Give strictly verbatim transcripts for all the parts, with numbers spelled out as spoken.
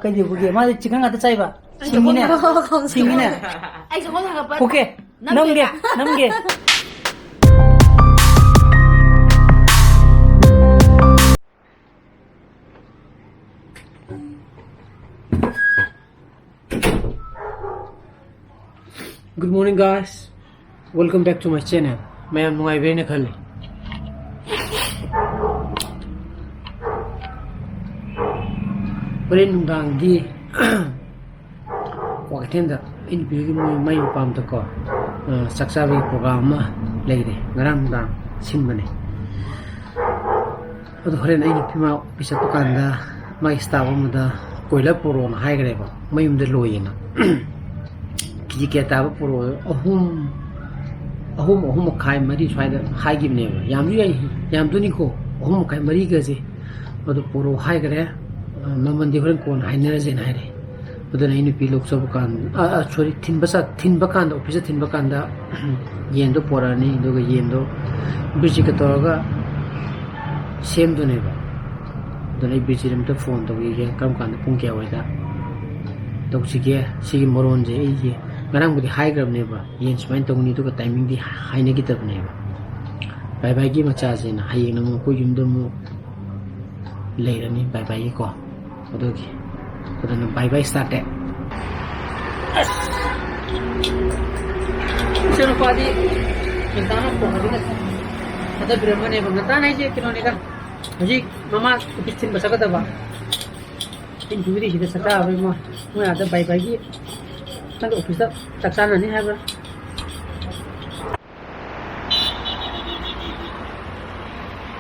ꯀꯩꯗꯧꯕꯒꯤ? ꯃꯥꯗꯤ chicken ꯉꯥꯛꯇ ꯆꯥꯏꯕ? ꯁꯤꯡꯉꯤꯅꯦ꯫ ꯁꯤꯡꯉꯤꯅꯦ꯫ ꯑꯩ ꯆꯈꯣꯝ ꯊꯥꯡꯒꯠꯄ okay. ꯅꯝꯒꯦ, ꯅꯝꯒꯦ꯫ Good morning, guys. Welcome back to my channel. ꯃꯌꯥꯝ ꯅꯨꯡꯉꯥꯏꯕꯤꯔꯦꯅ ꯈꯜꯂꯤ꯫ ꯍꯣꯔꯦꯟ ꯅꯨꯡꯗꯥꯡꯗꯤ ꯀ꯭ꯋꯥꯀꯩꯊꯦꯜꯗ ꯑꯩ ꯅꯨꯄꯤꯒꯤ ꯃꯣꯏ ꯃꯥꯏ ꯃꯄꯥꯝꯗꯀꯣ, ꯑ, ꯆꯥꯛ ꯆꯥꯕꯒꯤ program ꯑꯃ ꯂꯩꯔꯦ꯫ ꯉꯔꯥꯡ ꯅꯨꯡꯗꯥꯡ ꯁꯤꯟꯕꯅꯦ꯫ ꯑꯗꯣ ꯍꯣꯔꯦꯟ ꯑꯩ ꯅꯨꯄꯤ ꯃꯥ office ꯆꯠꯄ ꯀꯥꯟꯗ ꯃꯥꯒꯤ staff ꯑꯃꯗ ꯀꯣꯏꯂꯔ ꯄꯨꯔꯛꯑꯣꯅ ꯍꯥꯏꯈ꯭ꯔꯦꯕ, ꯃꯌꯨꯝꯗ ꯂꯣꯏꯌꯦꯅ꯫ ꯀꯦꯖꯤ ꯀꯌꯥ ꯇꯥꯕ ꯄꯨꯔꯛꯑꯣ? ꯑꯍꯨꯝ, ꯑꯍꯨꯝ, ꯑꯍꯨꯝ ꯃꯈꯥꯏ, ꯃꯔꯤ ꯁ꯭ꯋꯥꯏꯗ ꯍꯥꯏꯈꯤꯕꯅꯦꯕ꯫ ꯌꯥꯝꯁꯨ ꯌꯥꯏ, ꯌꯥꯝꯗꯣꯏꯅꯤꯀꯣ, ꯑꯍꯨꯝ ꯃꯈꯥꯏ, ꯃꯔꯤꯒꯁꯦ꯫ ꯑꯗꯣ ꯄꯨꯔꯛꯑꯣ ꯍꯥꯏꯈ꯭ꯔꯦ꯫ ꯑ, ꯃꯃꯟꯗꯤ ꯍꯣꯔꯦꯟ ꯀꯣꯟꯅ ꯍꯥꯏꯅꯔꯁꯦꯅ ꯍꯥꯏꯔꯛꯑꯦ꯫ ꯑꯗꯨꯅ ꯑꯩ ꯅꯨꯄꯤ ꯂꯧ ꯆꯠꯄ ꯀꯥꯟ-, ꯑ, ꯑ, sorry, ꯊꯤꯟꯕ ꯆꯠ-, ꯊꯤꯟꯕ ꯀꯥꯟꯗ, office ꯇ ꯊꯤꯟꯕ ꯀꯥꯟꯗ, ꯌꯦꯟꯗꯣ ꯄꯣꯔꯛꯑꯅꯤ, ꯑꯗꯨꯒ ꯌꯦꯟꯗꯣ ꯕꯤꯁꯀꯤꯠꯀ ꯇꯧꯔꯒ ꯁꯦꯝꯗꯣꯏꯅꯦꯕ꯫ ꯑꯗꯨꯅ ꯑꯩ ꯕꯤꯔꯖꯤꯠ ꯑꯝꯇ phone ꯇꯧꯈꯤꯒꯦ, ꯀꯔꯝ ꯀꯥꯟꯗ, ꯄꯨꯡ ꯀꯌꯥꯋꯥꯏꯗ ꯇꯧꯁꯤꯒꯦ? ꯁꯤꯒꯤ ꯃꯔꯣꯟꯁꯦ ꯑꯩꯁꯦ ꯉꯔꯥꯡꯕꯨꯗꯤ ꯍꯥꯏꯈ꯭ꯔꯕꯅꯦꯕ, ꯌꯦꯟ ꯁꯨꯃꯥꯏꯅ ꯇꯧꯅꯤ, ꯑꯗꯨꯒ timing ꯗꯤ ꯍꯥꯏꯅꯈꯤꯗꯕꯅꯦꯕ꯫ ꯕꯥꯏ ꯕꯥꯏꯒꯤ ꯃꯆꯥꯁꯦꯅ ꯍꯌꯦꯡ ꯑꯃꯨꯛ ꯑꯩꯈꯣꯏ ꯌꯨꯝꯗ ꯑꯃꯨꯛ ꯂꯩꯔꯅꯤ ꯕꯥꯏ ꯕꯥꯏꯒꯤꯀꯣ꯫ ꯑꯗꯨꯒꯤ, ꯑꯗꯨꯅ ꯕꯥꯏ ꯕꯥꯏ start ꯇꯦ꯫ ꯑꯁ! ꯏꯆꯥꯅꯨꯄꯥꯗꯤ ꯉꯟꯇꯥꯅ ꯐꯣꯟ ꯑꯗꯨꯅ ꯊꯥꯗꯕꯤꯔꯝꯃꯅꯦꯕ꯫ ꯉꯟꯇꯥꯅ ꯍꯥꯏꯁꯦ ꯀꯩꯅꯣꯅꯤꯗ, ꯍꯧꯖꯤꯛ ꯃꯃꯥ office ꯊꯤꯟꯕ ꯆꯠꯀꯗꯕ꯫ ꯑꯩꯅ ꯄꯤꯕꯤꯔꯤꯁꯤꯗ ꯆꯥꯛ ꯆꯥꯔꯔꯣꯏ ꯃꯣꯏ꯫ ꯃꯣꯏ ꯑꯥꯗ ꯕꯥꯏ ꯕꯥꯏꯒꯤ ꯃꯊꯪꯒꯤ office ꯇ ꯆꯥꯛ ꯆꯥꯅꯅꯤ ꯍꯥꯏꯕ꯭ꯔꯥ?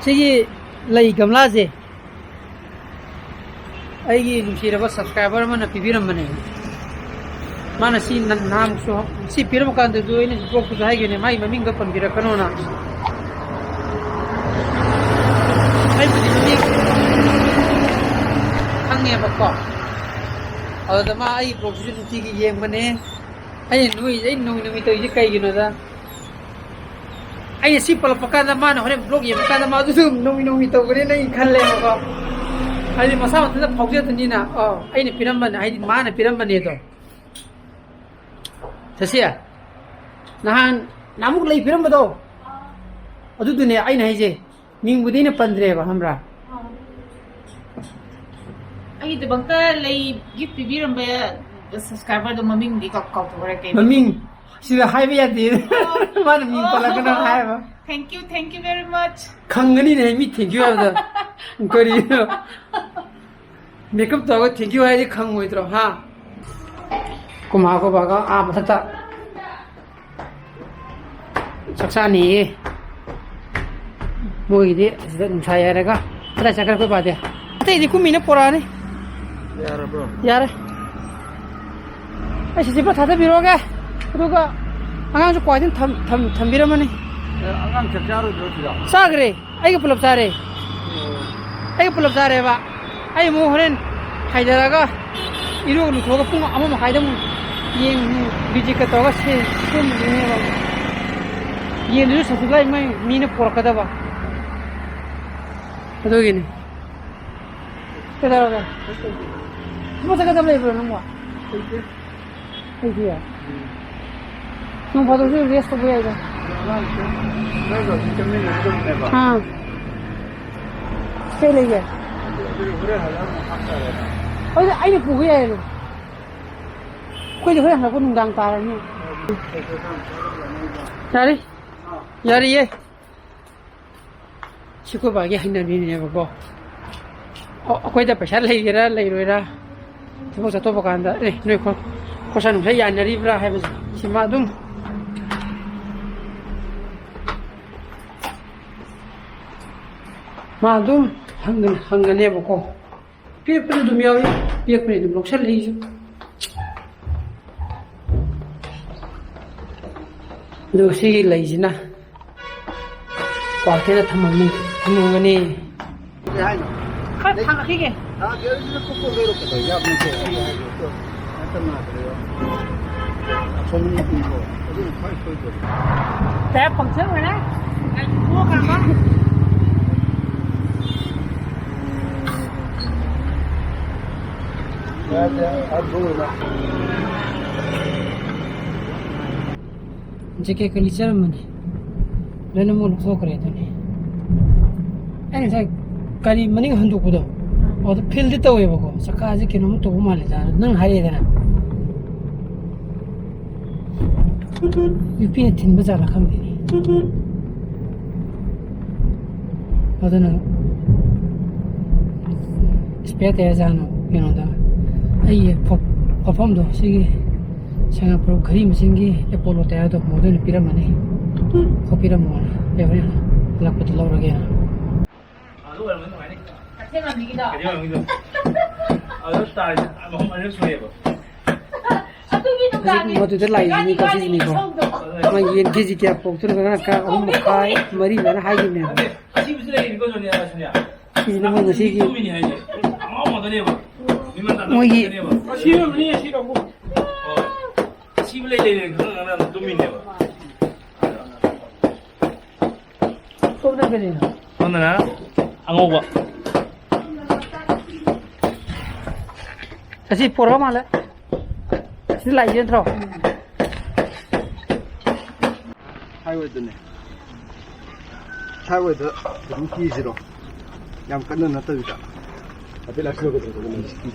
ꯁꯤꯒꯤ ꯂꯩ ꯒꯝꯂꯥꯁꯦ ꯑꯩꯒꯤ ꯅꯨꯡꯁꯤꯔꯕ subscriber ꯑꯃꯅ ꯄꯤꯕꯤꯔꯝꯕꯅꯦ꯫ ꯃꯥꯅ ꯁꯤ ꯅ-, ꯅꯍꯥꯟꯃꯨꯛꯁꯨ, ꯁꯤ ꯄꯤꯔꯝꯕ ꯀꯥꯟꯗꯁꯨ ꯑꯩꯅ vlog ꯇꯨꯁꯨ ꯍꯥꯏꯈꯤꯕꯅꯦ, ꯃꯥꯒꯤ ꯃꯃꯤꯡꯗꯣ ꯄꯟꯕꯤꯔꯛꯀꯅꯣꯅ꯫ ꯑꯩꯕꯨꯗꯤ ꯃꯃꯤꯡ ꯈꯪꯉꯦꯕꯀꯣ꯫ ꯑꯗꯨꯗ ꯃꯥ ꯑꯩ vlog ꯁꯤꯁꯨ ꯅꯨꯡꯇꯤꯒꯤ ꯌꯦꯡꯕꯅꯦ꯫ ꯑꯩꯅ ꯅꯣꯏ, ꯑꯩ ꯅꯣꯏ ꯅꯣꯏ ꯇꯧꯔꯤꯁꯦ ꯀꯩꯒꯤꯅꯣꯗ? ꯑꯩꯅ ꯁꯤ ꯄꯜꯂꯛꯄ ꯀꯥꯟꯗ ꯃꯥꯅ ꯍꯣꯔꯦꯟ vlog ꯌꯦꯡꯕ ꯀꯥꯟꯗ ꯃꯥ ꯑꯗꯨꯁꯨ ꯅꯣꯡꯃꯤ ꯅꯣꯡꯃꯤ ꯇꯧꯒꯅꯤꯅ ꯑꯩ ꯈꯜꯂꯦꯕꯀꯣ꯫ ꯍꯥꯏꯗꯤ ꯃꯁꯥ ꯃꯊꯟꯇ ꯐꯥꯎꯖꯗꯅꯤꯅ꯫ ꯑꯣ, ꯑꯩꯅ ꯄꯤꯔꯝꯕꯅꯦ, ꯍꯥꯏꯗꯤ ꯃꯥꯅ ꯄꯤꯔꯝꯕꯅꯦ ꯑꯗꯣ꯫ ꯁꯁꯤ, ꯅꯍꯥꯟ ꯅꯍꯥꯟꯃꯨꯛ ꯂꯩ ꯄꯤꯔꯝꯕꯗꯣ, ꯑꯗꯨꯗꯨꯅꯦ ꯑꯩꯅ ꯍꯥꯏꯁꯦ꯫ ꯃꯤꯡꯕꯨꯗꯤ ꯑꯩꯅ ꯄꯟꯗ꯭ꯔꯦꯕ, ꯈꯪꯕ꯭ꯔꯥ? ꯑꯩꯒꯤꯗꯃꯛꯇ ꯂꯩ ꯒꯤꯐ ꯄꯤꯕꯤꯔꯝꯕ ꯁꯕꯁꯀ꯭ꯔꯥꯏꯕꯔꯗꯣ ꯃꯃꯤꯡꯗꯤ ꯀꯥꯎ-, ꯀꯥꯎꯊꯣꯛꯈ꯭ꯔꯦ, ꯀꯩ ꯃꯃꯤꯡ ꯁꯤꯗ ꯍꯥꯏꯕ ꯌꯥꯗꯦ꯫ ꯃꯥꯅ ꯃꯤꯡ ꯄꯜꯂꯛꯀꯅꯣ ꯍꯥꯏꯕ꯫ Thank you, thank you very much. ꯈꯪꯒꯅꯤꯅꯦ me thank you ꯍꯥꯏꯕꯗ꯫ ꯀꯔꯤꯅꯣ? ꯃꯦꯀꯞ ꯇꯧꯔꯒ thank you ꯍꯥꯏꯗꯤ ꯈꯪꯉꯣꯏꯗ꯭ꯔꯣ, ꯍꯥ? ꯀꯨꯃꯥ ꯀꯣꯕꯥꯒ ꯑꯥ ꯃꯊꯛꯇ ꯆꯥꯛ ꯆꯥꯅꯤꯌꯦ꯫ ꯃꯣꯏꯒꯤꯗꯤ ꯑꯁꯤꯗ ꯅꯨꯡꯁꯥ ꯌꯥꯏꯔꯒ ꯀꯗꯥꯏ ꯆꯠꯈ꯭ꯔꯦ ꯑꯩꯈꯣꯏ ꯄꯥꯗꯤ? ꯑꯇꯩꯗꯤ ꯀꯨꯝꯃꯤꯅ ꯄꯣꯔꯛꯑꯅꯤ꯫ ꯌꯥꯔꯕ꯭ꯔꯣ? ꯌꯥꯔꯦ꯫ ꯑꯩ ꯁꯤꯁꯦ ꯄꯨꯂꯞ ꯊꯥꯗꯕꯤꯔꯛꯑꯣꯒꯦ꯫ ꯑꯗꯨꯒ ꯑꯉꯥꯡꯁꯨ ꯀ꯭ꯋꯥꯏꯗꯅ ꯊꯝ-, ꯊꯝ-, ꯊꯝꯕꯤꯔꯝꯃꯅꯤ꯫ ꯑꯦ, ꯑꯉꯥꯡ ꯆꯥꯛ ꯆꯥꯔꯣꯏꯗ꯭ꯔꯣ ꯁꯤꯗ? ꯆꯥꯈ꯭ꯔꯦ꯫ ꯑꯩꯒ ꯄꯨꯂꯞ ꯆꯥꯔꯦ꯫ ꯑꯣ꯫ ꯑꯩꯒ ꯄꯨꯂꯞ ꯆꯥꯔꯦꯕ꯫ ꯑꯩ ꯑꯃꯨꯛ ꯍꯣꯔꯦꯟ ꯍꯥꯏꯊꯔꯒ ꯏꯔꯨ ꯂꯨꯊꯣꯛꯑꯒ ꯄꯨꯡ ꯑꯃ ꯃꯈꯥꯏꯗ ꯑꯃꯨꯛ ꯌꯦꯟ ꯕꯤꯖꯤꯠꯀ ꯇꯧꯔꯒ ꯁꯦꯝ-, ꯁꯦꯝꯗꯣꯏꯅꯦꯕ꯫ ꯌꯦꯟꯗꯨꯁꯨ ꯁꯞꯁꯀ꯭ꯔꯥꯏꯕ ꯃꯣꯏ ꯃꯤꯅ ꯄꯣꯔꯛꯀꯗꯕ꯫ ꯑꯗꯨꯒꯤꯅꯤ꯫ ꯀꯩꯗꯧꯔꯒꯦ? ꯊꯕꯛ ꯆꯠꯀꯗꯕ ꯂꯩꯕ꯭ꯔꯣ ꯅꯪꯕꯣ? ꯑꯩꯗꯤ ꯅꯣꯡ ꯐꯥꯗꯣꯛꯁꯨ ꯔꯦꯁ ꯇꯧꯕ ꯌꯥꯏꯗ꯫ ꯑꯥ꯫ ꯀꯩ ꯂꯩꯒꯦ? ꯑꯗꯨꯗꯤ ꯑꯩꯅ ꯄꯨꯕ ꯌꯥꯏꯌꯦ ꯑꯗꯨꯝ꯫ ꯑꯩꯈꯣꯏꯗꯤ ꯍꯣꯔꯦꯟ ꯍꯜꯂꯛꯄ ꯅꯨꯡꯗꯥꯡ ꯇꯥꯔꯅꯤ꯫ ꯌꯥꯔꯦ꯫ ꯌꯥꯔꯤꯌꯦ꯫ ꯁꯤ ꯑꯩꯈꯣꯏ ꯕꯥꯒꯤ ꯍꯩꯅꯕꯤꯅꯦꯕꯀꯣ꯫ ꯑꯣ, ꯑꯩꯈꯣꯏꯗ ꯄꯩꯁꯥ ꯂꯩꯒꯦꯔꯥ ꯂꯩꯔꯣꯏꯔꯥ, ꯊꯕꯛ ꯆꯠꯊꯣꯛꯄ ꯀꯥꯟꯗ, "ꯑꯦ, ꯅꯣꯏ ꯈꯣ-, ꯈꯣꯔꯁꯥ ꯅꯨꯡꯁꯥ ꯌꯥꯅꯔꯤꯕ꯭ꯔꯥ?" ꯍꯥꯏꯕꯁꯦ ꯁꯤ ꯃꯥ ꯑꯗꯨꯝ, ꯃꯥ ꯑꯗꯨꯝ ꯍꯪꯒ-, ꯍꯪꯒꯅꯦꯕꯀꯣ꯫ ꯄꯤꯔꯛꯄꯁꯨ ꯑꯗꯨꯝ ꯌꯥꯎꯏ, ꯄꯤꯔꯛꯄꯅꯤ ꯑꯗꯨꯝ ꯂꯧꯁꯜꯂꯛꯏꯁꯨ꯫ ꯑꯗꯨꯒ ꯁꯤꯒꯤ ꯂꯩꯁꯤꯅ ꯀ꯭ꯋꯥꯀꯩꯊꯦꯜꯗ ꯊꯝꯃꯝꯅꯤ, ꯊꯝꯃꯝꯒꯅꯤ꯫ ꯀꯩ ꯍꯥꯏꯅꯣ? ꯈꯔ ꯊꯥꯡꯒꯠꯈꯤꯒꯦ꯫ ꯊꯥꯡꯒꯠꯈꯤꯒꯦ, ꯑꯗꯨꯗꯤ ꯀꯣꯛ ꯀꯣꯛ ꯂꯩꯔꯣ ꯀꯩꯗꯧꯔꯒꯦ? ꯌꯥꯝ ꯅꯠꯇꯦ, ꯑꯩ ꯍꯥꯏꯗꯣ꯫ ꯀꯣ, ꯍꯦꯛꯇ ꯅꯥꯗ꯭ꯔꯦꯕ꯫ ꯑꯁꯣꯝ ꯅꯥꯀꯟꯗꯣ, ꯑꯗꯨꯅ ꯈ꯭ꯋꯥꯏ ꯁꯣꯏꯗ꯭ꯔꯕ꯫ ꯇꯥꯌꯔ puncture ꯑꯣꯏꯔꯦ꯫ ꯀꯣꯛ ꯀꯥꯡꯕ꯫ ꯖꯦꯀꯦꯠꯀ ꯂꯤꯠꯆꯔꯝꯕꯅꯤ꯫ ꯂꯣꯏꯅꯃꯛ ꯂꯧꯊꯣꯛꯈ꯭ꯔꯦ ꯑꯗꯨꯅꯤ꯫ ꯑꯩ ꯉꯁꯥꯏ ꯒꯥꯔꯤ ꯃꯅꯤꯡ ꯍꯟꯗꯣꯛꯄꯗꯣ, ꯑꯗꯨ ꯐꯤꯜꯗꯤ ꯇꯧꯋꯦꯕꯀꯣ, ꯆꯀꯥꯁꯦ ꯀꯩꯅꯣꯝ ꯇꯧꯕ ꯃꯥꯜꯂꯦꯗ, ꯅꯪ ꯍꯥꯏꯔꯛꯑꯦꯗꯅ꯫ ꯅꯨꯄꯤꯅ ꯊꯤꯟꯕ ꯖꯥꯠꯂ ꯈꯪꯗꯦꯅꯦ꯫ ꯑꯗꯨꯅ ꯏꯁꯄꯤꯌꯔ ꯇꯌꯥꯔꯁꯦ ꯍꯥꯟꯅ ꯀꯩꯅꯣꯗ, ꯑꯩꯒꯤ ꯄꯣ-, ꯄꯣꯠꯐꯝꯗꯣ, ꯁꯤꯒꯤ ꯁꯉꯥꯏꯄ꯭ꯔꯧ ꯘꯔꯤ ꯃꯆꯤꯟꯒꯤ ꯑꯦꯄꯣꯂꯣ ꯇꯌꯥꯔꯗꯣ ꯃꯉꯣꯟꯗ ꯑꯣꯏꯅ ꯄꯤꯔꯝꯃꯅꯤ꯫ ꯈꯣꯠꯄꯤꯔꯝꯃꯣꯅ꯫ ꯑꯩ ꯍꯣꯔꯦꯟ ꯍꯜꯂꯛꯄꯗ ꯂꯧꯔꯒꯦꯅ꯫ ꯑꯗꯨ ꯑꯣꯏꯔꯝꯒꯅꯤ ꯅꯨꯡꯉꯥꯏꯅꯤ꯫ ꯀꯩꯊꯦꯜ ꯃꯃꯤꯒꯤꯗꯣ? ꯀꯩꯊꯦꯜ ꯃꯃꯤꯒꯤꯗꯣ꯫ ꯑꯗꯨ ꯇꯥꯔꯗꯤ ꯃꯍꯨꯝ ꯑꯅꯤꯔꯛ ꯁꯨꯔꯦꯕ꯫ ꯑꯗꯨꯒꯤ ꯍꯧꯖꯤꯛ ꯅꯨꯡꯗꯥꯡꯒꯤ ꯃꯗꯨꯗ ꯂꯥꯛꯏꯁꯤꯅꯤꯀꯣ, ꯏꯕꯥꯅꯤꯒꯤ ꯁꯤꯁꯤꯅꯤꯀꯣ꯫ ꯁꯣꯝꯗꯣ꯫ ꯃꯥ ꯌꯦꯟ ꯀꯦꯖꯤ ꯀꯌꯥ ꯄꯣꯛꯇꯣꯏꯅꯣ? ꯉꯔꯥꯡ ꯀꯥ ꯑꯍꯨꯝ ꯃꯈꯥꯏ, ꯃꯔꯤ ꯑꯗꯨꯃꯥꯏꯅ ꯍꯥꯏꯈꯤꯕꯅꯦꯕ꯫ ꯅꯠꯇꯦ, ꯑꯁꯤꯕꯁꯨ ꯂꯩꯔꯤꯅꯤꯀꯣ, ꯁꯣꯅꯤꯌꯥ, ꯁꯣꯅꯤꯌꯥ꯫ ꯁꯤꯁꯤꯅ ꯃꯣꯏ ꯉꯁꯤꯒꯤ ꯇꯨꯝꯃꯤꯅꯤ ꯍꯥꯏꯁꯦ꯫ ꯑꯉꯥꯎ ꯉꯥꯛꯇꯅꯦꯕ꯫ ꯃꯤ ꯃꯟ ꯇꯥꯗꯕ ꯃꯣꯏꯒꯤ ꯉꯥꯛꯇꯅꯦꯕ꯫ ꯑꯁꯤꯕ ꯂꯩ, ꯂꯩ, ꯈꯪꯉ ꯈꯪꯉ ꯑꯗꯨꯝ ꯇꯨꯝꯃꯤꯅꯦꯕ꯫ ꯁꯣꯝꯗ ꯀꯔꯤꯅꯣ? ꯁꯣꯝꯗꯅ ꯑꯉꯧꯕ꯫ ꯑꯁꯤ ꯄꯣꯔꯛꯑ ꯃꯥꯜꯂꯦ꯫ ꯁꯤ ꯂꯥꯛꯏꯁꯦ ꯅꯠꯇ꯭ꯔꯣ? ꯍꯥꯏꯋꯦꯗꯅꯦ꯫ ꯍꯥꯏꯋꯦꯗ ꯑꯗꯨꯝ ꯀꯤꯁꯤꯔꯣ? ꯌꯥꯝ ꯀꯟꯅ ꯅꯠꯇꯕꯤꯗ꯫ ꯑꯇꯩ ꯂꯥꯛꯁꯤꯜꯂꯛꯀꯗ꯭ꯔꯣ?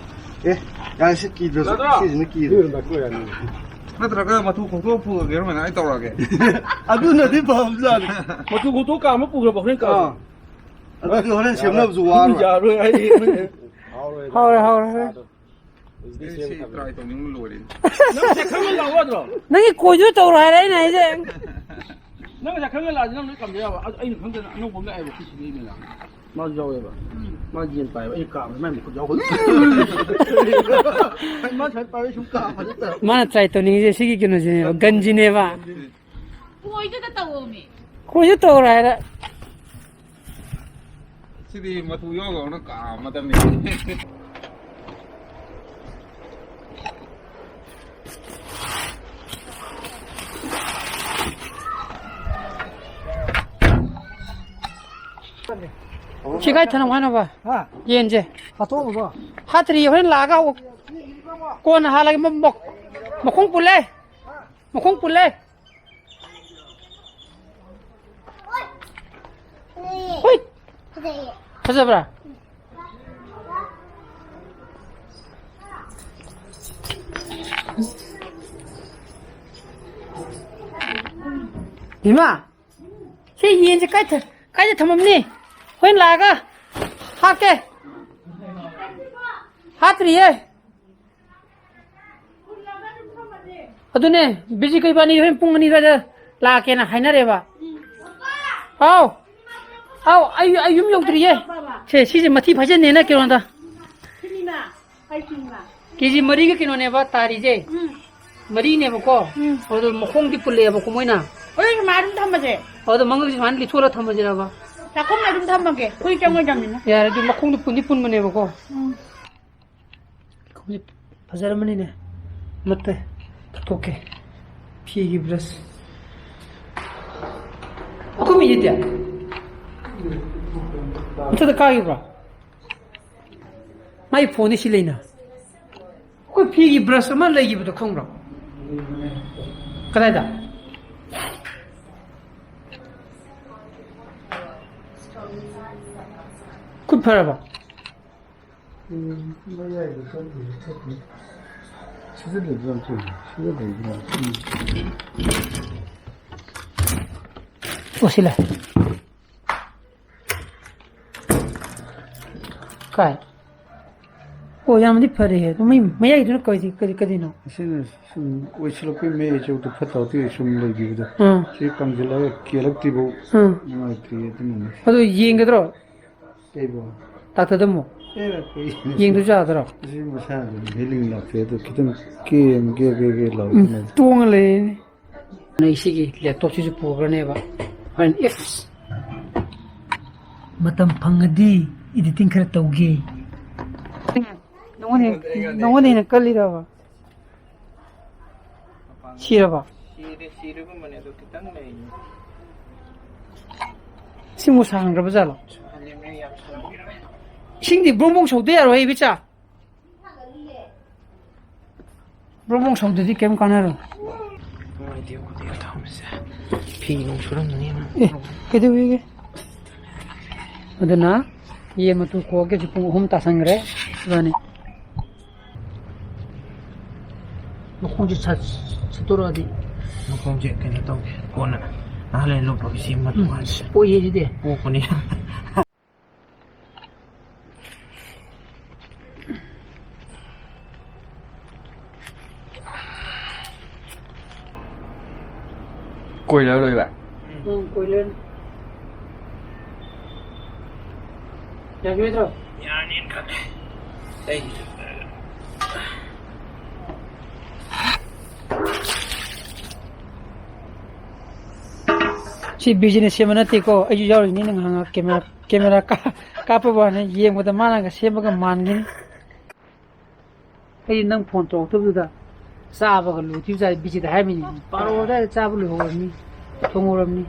ꯑꯦ, ꯌꯥꯔꯦ, ꯁꯤ ꯀꯤꯗ꯭ꯔꯁꯨ, ꯅꯠꯇ꯭ꯔꯣ? ꯁꯤꯁꯤꯅ ꯀꯤꯔꯦ꯫ ꯅꯠꯇ꯭ꯔꯒ ꯃꯇꯨ ꯈꯣꯛꯇꯣꯛꯑ ꯄꯨꯈ꯭ꯔꯒꯦꯔꯣ, ꯀꯩꯅꯣ ꯑꯩ ꯇꯧꯔꯛꯑꯒꯦ꯫ ꯑꯗꯨꯅꯗꯤ ꯐꯕꯖꯥꯠꯅꯤ꯫ ꯃꯇꯨ ꯈꯣꯛꯇꯣꯛ ꯀꯥ ꯑꯃ ꯄꯨꯈ꯭ꯔꯕ ꯍꯣꯔꯦꯟ ꯀꯥ? ꯑꯥ꯫ ꯑꯗꯨꯗꯤ ꯍꯣꯔꯦꯟ ꯁꯦꯝꯅꯕꯁꯨ ꯋꯥꯔꯣꯏ꯫ ꯌꯥꯔꯣꯏ ꯍꯥꯏꯗꯤ꯫ ꯍꯥꯎꯔꯦ, ꯍꯥꯎꯔꯦ, ꯍꯥꯎꯔꯦ꯫ ꯑꯩ ꯁꯤ try ꯇꯧꯅꯤꯡꯕ ꯂꯣꯏꯔꯦ꯫ ꯅꯪ ꯆꯥꯛꯈꯪꯗ ꯂꯥꯛꯑꯣ ꯌꯥꯗ꯭ꯔꯣ? ꯅꯪꯒꯤ ꯀꯣꯏꯗꯨ ꯇꯧꯔꯣ ꯍꯥꯏꯔꯦ ꯑꯩꯅ ꯍꯥꯏꯁꯦ꯫ ꯅꯪ ꯆꯥꯛꯈꯪꯗ ꯂꯥꯛꯑꯗꯤ ꯅꯪ ꯂꯣꯏ ꯀꯝꯕ ꯌꯥꯕ꯫ ꯑꯗꯨ ꯑꯩꯅ ꯈꯪꯗꯅ ꯑꯅꯧꯕ ꯑꯃ ꯂꯥꯛꯑꯦꯕ, ꯑꯩꯈꯣꯏ ꯁꯤꯗꯩꯅꯦ ꯂꯥꯛꯑꯦ꯫ ꯃꯥꯁꯨ ꯌꯥꯎꯋꯦꯕ꯫ ꯃꯥ ꯌꯦꯟ ꯄꯥꯏꯕ꯫ ꯑꯩꯅ ꯀꯥꯕꯗ ꯃꯥꯏ ꯃꯈꯨꯠ ꯌꯥꯎꯕ꯫ ꯑꯩ ꯃꯥ ꯁꯨꯃꯥꯏꯅ ꯄꯥꯏꯕ ꯁꯨꯝ ꯀꯥꯕ ꯅꯠꯇꯕ꯫ ꯃꯥꯅ try ꯇꯧꯅꯤꯡꯉꯤꯁꯦ ꯁꯤꯒꯤ ꯀꯩꯅꯣꯁꯤꯅꯦꯕ, ꯒꯟꯁꯤꯅꯦꯕ꯫ ꯀꯣꯏꯗꯨꯗ ꯇꯧꯑꯣꯃꯤ꯫ ꯀꯣꯏꯁꯨ ꯇꯧꯔꯣ ꯍꯥꯏꯔꯦ꯫ ꯁꯤꯗꯤ ꯃꯇꯨ ꯌꯥꯎꯗꯧꯅ ꯀꯥ ꯑꯃ ꯇꯝꯃꯤ꯫ ꯁꯤ ꯀꯥꯏ ꯊꯅꯝ ꯍꯥꯏꯅꯣꯕ? ꯍꯥ? ꯌꯦꯟꯁꯦ꯫ ꯍꯥꯠꯇꯣꯛꯑꯕꯣ? ꯍꯥꯠꯇ꯭ꯔꯤ, ꯍꯣꯔꯦꯟ ꯂꯥꯛꯑꯒ ꯀꯣꯟꯅ ꯍꯥꯜꯂꯒꯦ꯫ ꯃ-, ꯃ-, ꯃꯈꯣꯡ ꯄꯨꯜꯂꯦ꯫ ꯃꯈꯣꯡ ꯄꯨꯜꯂꯦ꯫ ꯍꯨꯏꯠ꯫ ꯐꯖꯕ꯭ꯔꯥ? ꯏꯃꯥ, ꯁꯤ ꯌꯦꯟꯁꯦ ꯀꯥꯏ ꯊ-, ꯀꯥꯏꯗ ꯊꯝꯃꯝꯅꯤ? ꯍꯣꯔꯦꯟ ꯂꯥꯛꯑꯒ ꯍꯥꯠꯀꯦ꯫ ꯍꯥꯠꯇ꯭ꯔꯤꯌꯦ꯫ ꯑꯗꯨꯅꯦ, ꯕꯤꯖꯤꯀ ꯏꯕꯥꯅꯤ ꯍꯣꯔꯦꯟ ꯄꯨꯡ ꯑꯅꯤ ꯑꯗꯨꯋꯥꯏꯗ ꯂꯥꯛꯀꯦꯅ ꯍꯥꯏꯅꯔꯦꯕ꯫ ꯍꯥꯎ꯫ ꯍꯥꯎ, ꯑꯩ, ꯑꯩ ꯌꯨꯝ ꯌꯧꯗ꯭ꯔꯤꯌꯦ꯫ ꯁꯦ, ꯁꯤꯁꯦ ꯃꯊꯤ ꯐꯥꯏꯖꯟꯅꯦꯅ ꯀꯩꯅꯣꯗ꯫ ꯀꯦꯖꯤ ꯃꯔꯤꯒ ꯀꯩꯅꯣꯅꯦꯕ ꯇꯥꯔꯤꯁꯦ꯫ ꯃꯔꯤꯅꯦꯕꯀꯣ꯫ ꯎꯝ꯫ ꯑꯗꯣ ꯃꯈꯣꯡꯗꯤ ꯄꯨꯜꯂꯛꯑꯦꯕꯀꯣ ꯃꯣꯏꯅ꯫ ꯍꯣꯔꯦꯟ ꯁꯨꯃꯥꯏꯅ ꯑꯗꯨꯝ ꯊꯝꯃꯁꯦ꯫ ꯑꯗꯣ ꯃꯉꯛꯁꯦ ꯁꯨꯃꯥꯏꯅ ꯂꯤꯊꯣꯛꯑꯒ ꯊꯝꯃꯁꯤꯔꯕ? ꯆꯥꯛꯈꯨꯝꯗ ꯑꯗꯨꯝ ꯊꯝꯃꯒꯦ꯫ ꯍꯨꯏ ꯆꯪꯉꯣꯏꯗꯕꯅꯤꯅ꯫ ꯌꯥꯔꯦ, ꯑꯗꯨ ꯃꯈꯣꯡꯗꯤ ꯄꯨꯟꯗꯤ ꯄꯨꯟꯕꯅꯦꯕꯀꯣ꯫ ꯎꯝ꯫ ꯈꯣꯡꯁꯦ ꯐꯖꯔꯝꯃꯅꯤꯅꯦ꯫ ꯃꯠꯇꯦ꯫ ꯊꯣꯛꯀꯦ꯫ ꯐꯤꯒꯤ ꯕ꯭ꯔꯁ꯫ ꯑꯩꯈꯣꯏ ꯃꯤꯁꯦ ꯇꯦ꯫ ꯃꯊꯛꯇ ꯀꯥꯈꯤꯕ꯭ꯔꯣ? ꯃꯥꯏ ꯐꯣꯟꯗꯤ ꯁꯤ ꯂꯩꯅ꯫ ꯑꯩꯈꯣꯏ ꯐꯤꯒꯤ ꯕ꯭ꯔꯁ ꯑꯃ ꯂꯩꯈꯤꯕꯗꯣ ꯈꯪꯕ꯭ꯔꯣ? ꯀꯗꯥꯏꯗ? ꯈꯨꯠ ꯐꯔꯕꯣ? ꯎꯝ, ꯃꯌꯥꯏꯗ ꯆꯠꯂꯤꯁꯦ ꯆꯠꯂꯤ꯫ ꯁꯤꯗ ꯂꯩꯕ꯭ꯔꯥ ꯑꯝꯇ ꯌꯦꯡꯉꯨ꯫ ꯁꯤꯗ ꯂꯩꯕ꯭ꯔꯥ? ꯎꯝ꯫ ꯑꯣ, ꯁꯤ ꯂꯩ꯫ ꯀꯥꯏ? ꯑꯣ, ꯌꯥꯝꯅꯗꯤ ꯐꯔꯦꯍꯦ꯫ ꯑꯗꯨ ꯃꯩ-, ꯃꯌꯥꯏꯗꯨꯅ ꯀꯔꯤ, ꯀꯔꯤ, ꯀꯔꯤꯅꯣ? ꯑꯁꯤꯅ ꯁꯨꯝ ꯑꯣꯏꯁꯤꯜꯂꯛꯄꯩ ꯃꯌꯥꯏ ꯆꯕꯨꯛꯇ ꯐꯠꯇ ꯍꯥꯎꯊꯤ ꯁꯨꯝ ꯂꯩꯈꯤꯕꯗꯣ꯫ ꯑꯥ꯫ ꯁꯤ ꯀꯪꯁꯤꯜꯂꯒ ꯀꯦꯜꯂꯛꯇ꯭ꯔꯤꯐꯥꯎ ꯑꯥ꯫ ꯅꯨꯡꯉꯥꯏꯇꯦ ꯑꯗꯨꯅꯅꯦ꯫ ꯑꯗꯨ ꯌꯦꯡꯒꯗ꯭ꯔꯣ? ꯀꯩꯕꯣ? ꯗꯥꯛꯇꯔꯗ ꯑꯃꯨꯛ ꯑꯦꯔꯥ, ꯀꯩ? ꯌꯦꯡꯗ꯭ꯔꯁꯨ ꯌꯥꯗ꯭ꯔꯣ? ꯁꯤ ꯃꯁꯥ ꯑꯗꯨꯝ ꯍꯦꯂꯤꯡ ꯂꯥꯛꯇꯦ ꯑꯗꯣ ꯈꯤꯇꯪ ꯀꯦꯝ ꯀꯦ ꯀꯦ ꯀꯦ ꯂꯥꯎꯕꯅꯦ꯫ ꯎꯝ, ꯇꯣꯡꯉ ꯂꯩꯔꯦꯅꯦ꯫ ꯑꯩ ꯁꯤꯒꯤ ꯂꯦꯞꯇꯣꯞꯁꯤꯁꯨ ꯄꯨꯈ꯭ꯔꯅꯦꯕ꯫ ꯍꯣꯔꯦꯟ ꯏꯐ ꯃꯇꯝ ꯐꯪꯉꯗꯤ ꯏꯗꯤꯇꯤꯡ ꯈꯔ ꯇꯧꯒꯦ꯫ ꯅꯉꯣꯟꯗ ꯍꯦꯟꯅ, ꯅꯉꯣꯟꯗ ꯍꯦꯟꯅ ꯀꯜꯂꯤꯔꯕ? ꯁꯤꯔꯕ? ꯁꯤꯔꯦ, ꯁꯤꯔꯒꯨꯝꯕꯅꯦ, ꯑꯗꯣ ꯈꯤꯇꯪ ꯂꯩꯔꯤ꯫ ꯁꯤꯃꯨꯛ ꯁꯥꯍꯟꯈ꯭ꯔꯕ ꯖꯥꯠꯂꯣ? ꯁꯥꯍꯜꯂꯤꯕꯅꯦ, ꯌꯥꯝ ꯁꯥꯍꯜꯂꯤꯕꯅꯦ꯫ ꯏꯁꯤꯡꯗꯤ ꯕ꯭ꯔꯣꯡ ꯕ꯭ꯔꯣꯡ ꯁꯧꯗ ꯌꯥꯔꯣꯏ, ꯏꯕꯤꯆꯥ꯫ ꯕ꯭ꯔꯣꯡ ꯕ꯭ꯔꯣꯡ ꯁꯧꯗ꯭ꯔꯗꯤ ꯀꯩꯝ ꯀꯥꯟꯅꯔꯣꯏ꯫ ꯅꯨꯡꯉꯥꯏꯇꯦ, ꯈꯣꯠꯇꯦ ꯇꯧꯔꯝꯃꯤꯁꯦ꯫ ꯐꯤ ꯅꯨꯡ ꯁꯨꯔꯝꯒꯅꯤ꯫ ꯑꯦ, ꯀꯩꯗꯧꯋꯦꯒꯦ? ꯑꯗꯨꯅ ꯌꯦꯟ ꯃꯇꯨ ꯈꯣꯛꯑꯒꯦ꯫ ꯍꯧꯖꯤꯛ ꯄꯨꯡ ꯑꯍꯨꯝ ꯇꯥꯁꯟꯈ꯭ꯔꯦ꯫ ꯏꯕꯥꯅꯤ꯫ ꯃꯈꯣꯡꯁꯦ ꯁꯠ-, ꯁꯠꯇꯣꯔꯛꯑꯗꯤ꯫ ꯃꯈꯣꯡꯁꯦ ꯀꯩꯅꯣ ꯇꯧꯒꯦ꯫ ꯀꯣꯟꯅ ꯉꯥꯏꯍꯥꯛ ꯂꯩꯔ ꯂꯨꯞꯄꯒ ꯁꯦꯝꯕ ꯎꯝ, ꯇꯣꯉꯥꯟꯁꯦ꯫ ꯄꯣꯛꯏ ꯁꯤꯗꯤ꯫ ꯄꯣꯛꯄꯅꯤ꯫ ꯀꯣꯏꯂꯔ ꯂꯣꯏꯕ? ꯎꯝ, ꯀꯣꯏꯂꯔ꯫ ꯌꯥꯈꯤꯔꯣꯏꯗ꯭ꯔꯣ? ꯌꯥꯔꯅꯤꯅ ꯈꯜꯂꯦ꯫ ꯑꯩꯒꯤꯁꯨ꯫ ꯁꯤ business ꯁꯦꯝꯕ ꯅꯠꯇꯦꯀꯣ, ꯑꯩꯁꯨ ꯌꯥꯎꯔꯤꯅꯤꯅ ꯉꯥꯏꯍꯥꯛ ꯉꯥꯏꯍꯥꯛ camera, camera ꯀꯥ-, ꯀꯥꯞꯄꯕꯨ ꯋꯥꯅꯤ, ꯌꯦꯡꯕꯗ ꯃꯥꯅꯒ ꯁꯦꯝꯕꯒ ꯃꯥꯟꯒꯅꯤ꯫ ꯑꯩꯗꯤ ꯅꯪ phone ꯇꯧꯔꯛꯇꯕꯗꯨꯗ ꯆꯥꯕꯒ ꯂꯣꯏꯗ꯭ꯔꯤꯕ ꯖꯥꯠꯅꯤ, ꯕꯤꯖꯤꯗ ꯍꯥꯏꯔꯝꯃꯤꯅꯤ꯫ ꯕꯥꯔꯣ ꯑꯗꯥꯏꯗ ꯆꯥꯕ ꯂꯣꯏꯍꯧꯔꯝꯅꯤ, ꯊꯣꯡꯍꯧꯔꯝꯅꯤ꯫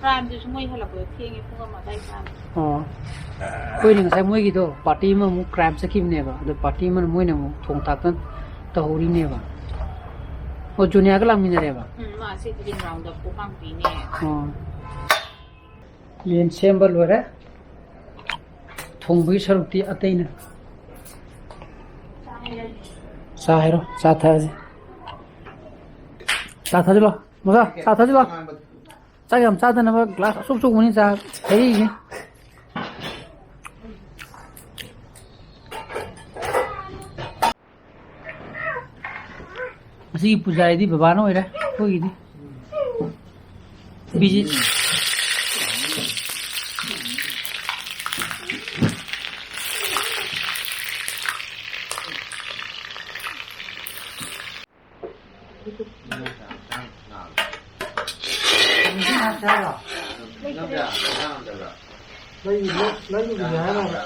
Crimeꯗꯨꯁꯨ ꯃꯣꯏ ꯍꯜꯂꯛꯄꯗ ꯊꯦꯡꯉꯦ, ꯄꯨꯡ ꯑꯃ ꯑꯗꯥꯏ ꯆꯥꯕ꯫ ꯑꯣ꯫ ꯑꯩꯈꯣꯏꯅ ꯉꯁꯥꯏ ꯃꯣꯏꯒꯤꯗꯣ party ꯑꯃꯃꯨꯛ crime ꯆꯠꯈꯤꯕꯅꯦꯕ, ꯑꯗꯣ party ꯑꯃꯅ ꯃꯣꯏꯅ ꯑꯃꯨꯛ ꯊꯣꯡ ꯊꯥꯛꯇꯅ ꯇꯧꯍꯧꯔꯤꯅꯦꯕ꯫ ꯑꯣ, ꯖꯨꯅꯤꯌꯥꯒ ꯂꯥꯛꯃꯤꯟꯅꯔꯦꯕ? ꯎꯝ, ꯃꯥ ꯁꯤ ꯒ꯭ꯔꯤꯟ ꯒ꯭ꯔꯥꯎꯟꯗ ꯄꯣꯛ ꯀꯥꯡꯄꯤꯅꯦ꯫ ꯑꯣ꯫ ꯌꯦꯟ ꯁꯦꯝꯕ ꯂꯣꯏꯔꯦ꯫ ꯊꯣꯡꯕꯒꯤ ꯁꯔꯨꯛꯇꯤ ꯑꯇꯩꯅ꯫ ꯆꯥ ꯍꯥꯏꯔꯣ, ꯆꯥ ꯊꯛꯑꯁꯤ꯫ ꯆꯥ ꯊꯛꯑꯁꯤꯂꯣ, ꯃꯆꯥ, ꯆꯥ ꯊꯛꯑꯁꯤꯂꯣ꯫ ꯆꯥꯛ ꯌꯥꯝ ꯆꯥꯗꯅꯕ glass ꯑꯆꯧ ꯑꯆꯧꯕꯅꯤ ꯆꯥ ꯊꯛꯏꯁꯦ꯫ ꯉꯁꯤꯒꯤ ꯄꯨꯖꯥꯔꯤꯗꯤ ꯕꯕꯥꯅ ꯑꯣꯏꯔꯦ ꯑꯩꯈꯣꯏꯒꯤꯗꯤ꯫ ꯕꯤꯖꯤ꯫ ꯂꯩ-, ꯂꯩꯔꯨꯕꯁꯦ ꯍꯥꯏꯔꯕ?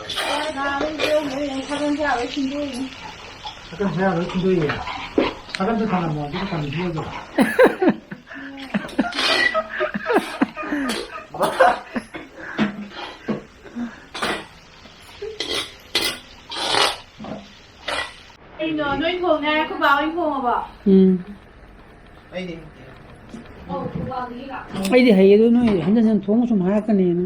ꯁꯒꯟꯁꯦ ꯌꯥꯔꯣꯏ ꯁꯤꯟꯗꯣꯛꯏꯅꯤ꯫ ꯁꯒꯟꯁꯦ ꯌꯥꯔꯣꯏ ꯁꯤꯟꯗꯣꯛꯏꯌꯦ꯫ ꯁꯒꯟꯁꯦ ꯊꯝꯂꯝꯃꯣ, ꯑꯗꯨꯒ ꯊꯝꯕꯤꯔꯣ꯫ ꯑꯩ ꯅꯣꯏ ꯊꯣꯡꯉꯦ ꯍꯥꯏ, ꯑꯩꯈꯣꯏ ꯕꯥ ꯍꯣꯏ ꯊꯣꯡꯉꯕꯣ? ꯎꯝ꯫ ꯑꯩꯗꯤ ꯍꯩꯌꯦ, ꯑꯗꯨ ꯅꯣꯏ ꯍꯟꯖꯟ ꯍꯟꯖꯟ ꯊꯣꯡꯉ ꯁꯨꯝ ꯍꯥꯏꯔꯛꯀꯅꯤꯅ꯫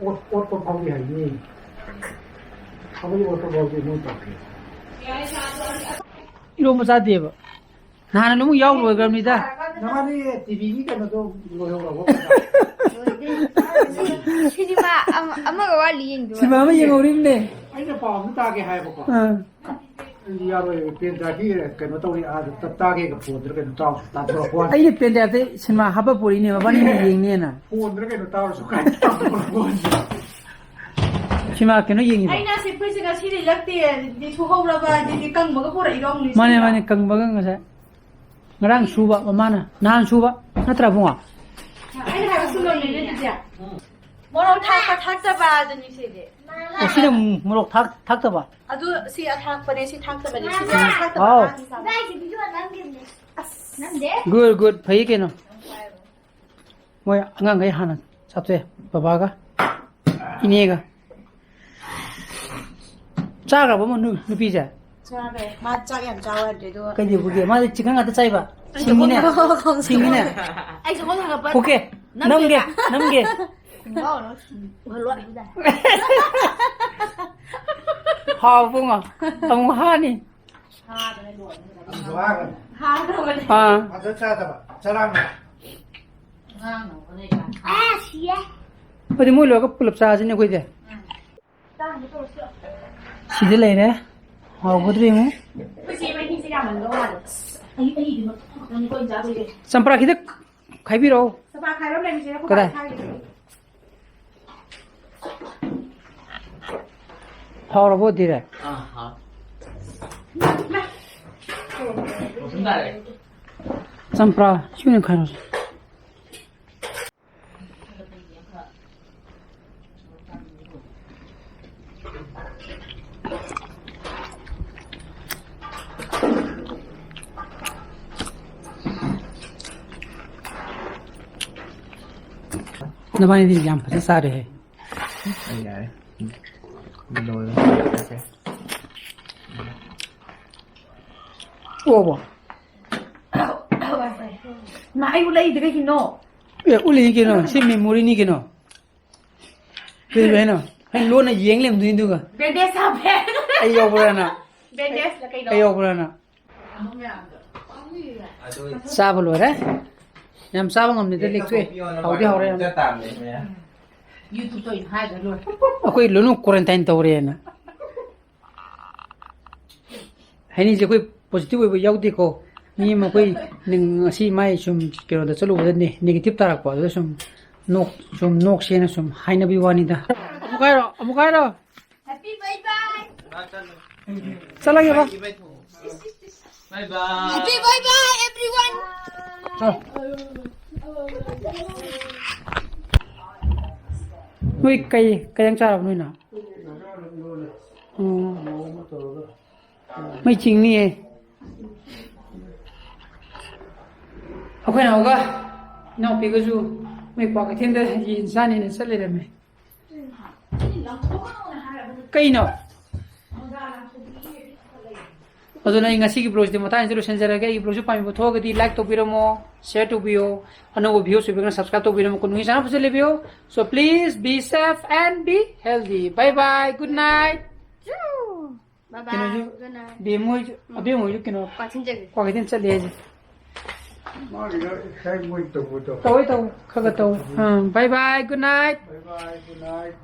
ꯑꯣꯠ-, ꯑꯣꯠꯄ ꯐꯥꯎꯗꯤ ꯍꯩꯅꯤ꯫ ꯈꯥꯕꯩ ꯑꯣꯠꯄ ꯐꯥꯎꯗꯤ ꯃꯣꯏ ꯇꯧꯗꯦ꯫ ꯏꯔꯣꯝꯕ ꯆꯥꯗꯦꯕ꯫ ꯅꯍꯥꯟ ꯑꯃꯨꯛ ꯌꯥꯎ ꯂꯣꯏꯈ꯭ꯔꯕꯅꯤꯗ꯫ ꯅꯕꯥꯅꯤ ꯇꯤꯚꯤꯒꯤ ꯀꯩꯅꯣꯗꯣ ꯂꯣꯏꯍꯧꯔꯕꯣ? ꯁꯤꯅꯦꯃꯥ ꯑꯃ-, ꯑꯃꯒ ꯋꯥꯠꯂꯤ ꯌꯦꯡꯗꯣꯏꯕ꯫ ꯁꯤꯅꯦꯃꯥ ꯑꯃ ꯌꯦꯡꯍꯧꯔꯤꯕꯅꯦ꯫ ꯑꯩꯅ ꯄꯥꯎ ꯑꯃ ꯇꯥꯒꯦ ꯍꯥꯏꯕꯀꯣ꯫ ꯑꯥ꯫ ꯑꯩꯗꯤ ꯌꯥꯔꯣꯏ, ꯄꯦꯟ ꯗ꯭ꯔꯥꯏꯚꯀꯤ ꯀꯩꯅꯣ ꯇꯧꯔꯤ, ꯑꯥꯗ ꯇ-, ꯇꯥꯒꯦꯒ ꯐꯣꯟꯗꯨꯗ ꯀꯩꯅꯣ ꯇꯥꯎ-, ꯇꯥꯟꯊꯣꯔꯛꯄ ꯋꯥꯅꯤ꯫ ꯑꯩꯅ ꯄꯦꯟ ꯗ꯭ꯔꯥꯏꯚꯇ ꯁꯤꯅꯦꯃꯥ ꯍꯥꯞꯄ ꯄꯨꯔꯛꯏꯅꯦ, ꯃꯕꯥꯅꯤꯅ ꯌꯦꯡꯅꯦꯅ꯫ ꯐꯣꯟꯗꯨꯗ ꯀꯩꯅꯣ ꯇꯥꯎꯔꯁꯨ ꯀꯥꯏ ꯇꯥꯟꯊꯣꯔꯛꯄ ꯋꯥꯅꯤ꯫ ꯁꯤꯃꯥ ꯀꯩꯅꯣ ꯌꯦꯡꯉꯤꯕ? ꯑꯩꯅ ꯑꯁꯤ ꯐꯨꯔꯤꯠꯁꯦ ꯉꯁꯤ ꯂꯤꯠꯂꯛꯇꯦ, ꯑꯗꯨꯗꯤ ꯁꯨꯍꯧꯔꯕ, ꯑꯗꯨꯗꯤ ꯀꯪꯕꯒ ꯄꯨꯔꯛꯏꯔꯣ ꯑꯃꯨꯛ ꯃꯥꯅꯦ, ꯂꯤꯠꯁꯤꯜꯂꯒ? ꯃꯥꯅꯦ, ꯀꯪꯕꯒ ꯉꯁꯥꯏ꯫ ꯉꯔꯥꯡ ꯁꯨꯕ, ꯃꯃꯥꯅ ꯅꯍꯥꯟ ꯁꯨꯕ ꯅꯠꯇ꯭ꯔꯥ, ꯏꯕꯨꯡꯉꯣ? ꯑꯩꯅ ꯍꯥꯏꯕ ꯆꯨꯝꯃꯝꯃꯦꯅꯦ ꯑꯗꯨꯗꯤ꯫ ꯃꯣꯔꯣꯛ ꯊꯥꯛꯄ ꯊꯥꯛꯇꯕ ꯑꯗꯨꯅꯤ ꯁꯤꯗꯤ꯫ ꯑꯣ, ꯁꯤꯅ ꯃꯣꯔꯣꯛ ꯊꯥꯛ-, ꯊꯥꯛꯇꯕ? ꯑꯗꯨ ꯁꯤ ꯑꯊꯥꯛꯄꯅꯦ, ꯁꯤ ꯊꯥꯛꯇꯕꯅꯦ꯫ ꯁꯤꯗꯤ ꯑꯊꯥꯛꯇꯕ ꯑꯥꯎ꯫ ꯉꯥꯒꯤ ꯆꯥꯕ꯫ ꯏꯕꯥꯏꯁꯦ video ꯅꯝꯈꯤꯕꯅꯦ꯫ ꯑꯁ, ꯅꯝꯗꯦ꯫ Good, good, ꯐꯩꯌꯦ ꯀꯩꯅꯣ꯫ ꯃꯣꯏ ꯑꯉꯥꯡꯈꯩ ꯍꯥꯟꯅ ꯆꯥꯊꯣꯛꯑꯦ, ꯕꯕꯥꯒ ꯏꯅꯦꯒ꯫ ꯆꯥꯈ꯭ꯔꯕ ꯑꯃ ꯅꯨ-, ꯅꯨꯄꯤꯁꯦ? ꯆꯥꯈ꯭ꯔꯦ꯫ ꯃꯥ ꯆꯥꯛ ꯌꯥꯝ ꯆꯥꯎ ꯌꯥꯗ꯭ꯔꯦ, ꯑꯗꯨꯒ ꯀꯩꯗꯧꯕꯒꯤ? ꯃꯥꯗꯤ chicken ꯉꯥꯛꯇ ꯆꯥꯏꯕ? ꯑꯩꯁꯨ ꯁꯤꯡꯉꯤꯅꯦ? ꯈꯣꯡ-, ꯁꯤꯡꯉꯤꯅꯦ? ꯑꯩꯁꯨ ꯈꯣꯡ ꯊꯥꯡꯒꯠꯄ ꯄꯨꯀꯦ, ꯅꯝꯒꯦ, ꯅꯝꯒꯦ꯫ ꯈꯣꯡꯒ꯭ꯔꯥꯎ ꯂꯣꯏ ꯎꯍꯜꯂꯣ꯫ ꯍꯥꯎ ꯏꯕꯨꯡꯉꯣ, ꯑꯃꯨꯛ ꯍꯥꯅꯤ꯫ ꯍꯥꯗꯅ ꯂꯣꯏꯔꯦ꯫ ꯑꯗꯨꯁꯨ ꯍꯥꯒꯅꯤ꯫ ꯍꯥꯗ꯭ꯔꯕꯅꯦ꯫ ꯑꯥ꯫ ꯃꯊꯛ ꯆꯥꯗꯕ, ꯆꯔꯥꯡꯅꯕ꯫ ꯑꯥ, ꯁꯤꯌꯦ꯫ ꯑꯩꯈꯣꯏꯗꯤ ꯃꯣꯏ ꯂꯣꯏꯔꯒ ꯄꯨꯂꯞ ꯆꯥꯁꯤꯅꯦ ꯑꯩꯈꯣꯏꯗꯤ꯫ ꯁꯤꯗ ꯂꯩꯔꯦ꯫ ꯍꯥꯎꯒꯗ꯭ꯔꯥ ꯌꯦꯡꯉꯨ꯫ ꯑꯩꯈꯣꯏ ꯆꯦ ꯃꯍꯤꯁꯦ ꯌꯥꯝꯃꯝꯗꯧ ꯃꯥꯜꯂꯦ꯫ ꯑꯁ, ꯑꯩ, ꯑꯩꯒꯤꯗꯤ ꯃꯇꯨꯝ ꯈꯛꯇꯅꯤꯀꯣ ꯑꯩꯅ ꯆꯥꯗꯣꯏꯁꯦ꯫ ꯆꯝꯄ꯭ꯔꯥ ꯈꯤꯇꯪ ꯈꯥꯏꯕꯤꯔꯛꯑꯣ꯫ ꯆꯝꯄ꯭ꯔꯥ ꯈꯥꯏꯕ ꯂꯩꯔꯤꯁꯦ ꯑꯩꯈꯣꯏ ꯀꯗꯥꯏ? ꯕꯥ ꯈꯥꯏꯒꯦ꯫ ꯍꯥꯎꯔꯕꯣ ꯗꯤꯔꯦ? ꯑꯥ, ꯍꯥꯎ꯫ ꯆꯝꯄ꯭ꯔꯥ ꯁꯤꯅ ꯈꯔ꯫ ꯅꯕꯥꯅꯤꯗꯤ ꯌꯥꯝ ꯐꯖ ꯆꯥꯔꯦꯍꯦ꯫ ꯌꯥꯔꯦ꯫ ꯂꯣꯏꯔꯦ꯫ ꯑꯣꯕꯣ꯫ ꯃꯥ ꯑꯩꯕꯨ ꯂꯩꯗꯤ ꯀꯩꯒꯤꯅꯣ? ꯑꯦ, ꯎꯠꯂꯤ ꯀꯩꯅꯣ, ꯁꯤ memoryꯅꯤ ꯀꯩꯅꯣ꯫ ꯀꯩ ꯍꯥꯏꯅꯣ? ꯑꯩ ꯂꯣꯟꯅ ꯌꯦꯡ ꯂꯩꯔꯝꯗꯣꯏꯅꯤ ꯑꯗꯨꯒ꯫ Bandage ꯍꯥꯞꯄꯦ꯫ ꯑꯩ ꯌꯥꯎꯕ꯭ꯔꯥꯅ? Bandageꯂ ꯀꯩꯅꯣ? ꯑꯩ ꯌꯥꯎꯕ꯭ꯔꯥꯅ? ꯆꯥꯕ ꯂꯣꯏꯔꯦ꯫ ꯌꯥꯝ ꯆꯥꯕ ꯉꯝꯗꯦꯗ, ꯂꯦꯛꯊꯣꯛꯑꯦ꯫ ꯍꯥꯎꯗꯤ ꯍꯥꯎꯔꯦ ꯌꯥꯝꯅ꯫ YouTubeꯇ ꯑꯣꯏꯅ ꯍꯥꯏꯈ꯭ꯔ ꯂꯣꯏꯔꯦ꯫ ꯑꯩꯈꯣꯏ ꯂꯣꯏꯅꯃꯛ quarantine ꯇꯧꯔꯦꯅ꯫ ꯍꯩꯅꯤꯁꯦ ꯑꯩꯈꯣꯏ positive ꯑꯣꯏꯕ ꯌꯥꯎꯗꯦꯀꯣ꯫ ꯃꯤ ꯑꯃ ꯑꯩꯈꯣꯏ ꯅꯤꯡ-, ꯉꯁꯤ ꯃꯥꯏ ꯁꯨꯝ ꯀꯩꯅꯣꯗ ꯆꯠꯂꯨꯕꯗ ꯅꯦ-, negative ꯇꯥꯔꯛꯄ꯫ ꯑꯗꯨꯗ ꯁꯨꯝ ꯅꯣꯛ-, ꯁꯨꯝ ꯅꯣꯛꯁꯦꯅ ꯁꯨꯝ ꯍꯥꯏꯅꯕꯤ ꯋꯥꯅꯤꯗ꯫ ꯑꯃꯨꯛ ꯍꯥꯏꯔꯣ, ꯑꯃꯨꯛ ꯍꯥꯏꯔꯣ꯫ Happy bye bye꯫ ꯆꯠꯂꯒꯦꯕ꯫ Bye bye꯫ Happy bye bye everyone꯫ ꯆꯣ꯫ ꯅꯣꯏ ꯀꯩ, ꯀꯩ ꯏꯟꯖꯥꯡ ꯆꯥꯔꯕ ꯅꯣꯏꯅ? ꯎꯝ꯫ ꯃꯩ ꯆꯤꯡꯅꯤꯌꯦ꯫ ꯑꯩꯈꯣꯏ ꯅꯥꯎꯒ ꯏꯅꯥꯎꯄꯤꯒꯁꯨ ꯃꯣꯏ ꯀ꯭ꯋꯥꯀꯩꯊꯦꯜꯗ ꯌꯦꯟ ꯆꯥꯅꯤꯅ ꯆꯠ ꯂꯩꯔꯝꯃꯦ꯫ ꯀꯩꯅꯣ? ꯑꯗꯨꯅ ꯑꯩ ꯉꯁꯤꯒꯤ vlogꯁꯤꯗꯤ ꯃꯇꯥꯡꯁꯤꯗ ꯂꯣꯏꯁꯤꯟꯖꯔꯒꯦ꯫ ꯑꯩꯒꯤ vlogꯁꯤ ꯄꯥꯝꯕꯤꯕ ꯊꯣꯛꯑꯒꯗꯤ like ꯇꯧꯕꯤꯔꯝꯃꯣ, share ꯇꯧꯕꯤꯌꯣ, ꯑꯅꯧꯕ views ꯑꯣꯏꯕꯤꯔꯒꯅ subscribe ꯇꯧꯕꯤꯔꯝꯃꯣ꯫ ꯀꯨꯟꯃꯔꯤ ꯆꯥꯅ ꯐꯖꯅ ꯂꯩꯕꯤꯌꯣ꯫ So please be safe and be healthy. Bye bye. Good night. Bye bye. ꯀꯩꯅꯣꯁꯨ, Good night꯫ ꯕꯦꯝ ꯍꯣꯏꯁꯨ, ꯑꯕꯦꯝ ꯍꯣꯏꯁꯨ ꯀꯩꯅꯣ, ꯀ꯭ꯋꯥꯊꯤꯟ ꯆꯠꯂꯤ꯫ ꯀ꯭ꯋꯥꯀꯩꯊꯦꯜ ꯆꯠꯂꯤ ꯍꯥꯏꯁꯦ꯫ ꯃꯥꯒꯤꯗꯣ ꯏꯁꯩ ꯃꯣꯏ ꯇꯧꯕꯗꯣ꯫ ꯇꯧꯋꯦ, ꯇꯧꯋꯦ꯫ ꯈꯔ ꯈꯔ ꯇꯧꯋꯦ꯫ ꯎꯝ, bye bye, good night꯫ Bye bye, good night꯫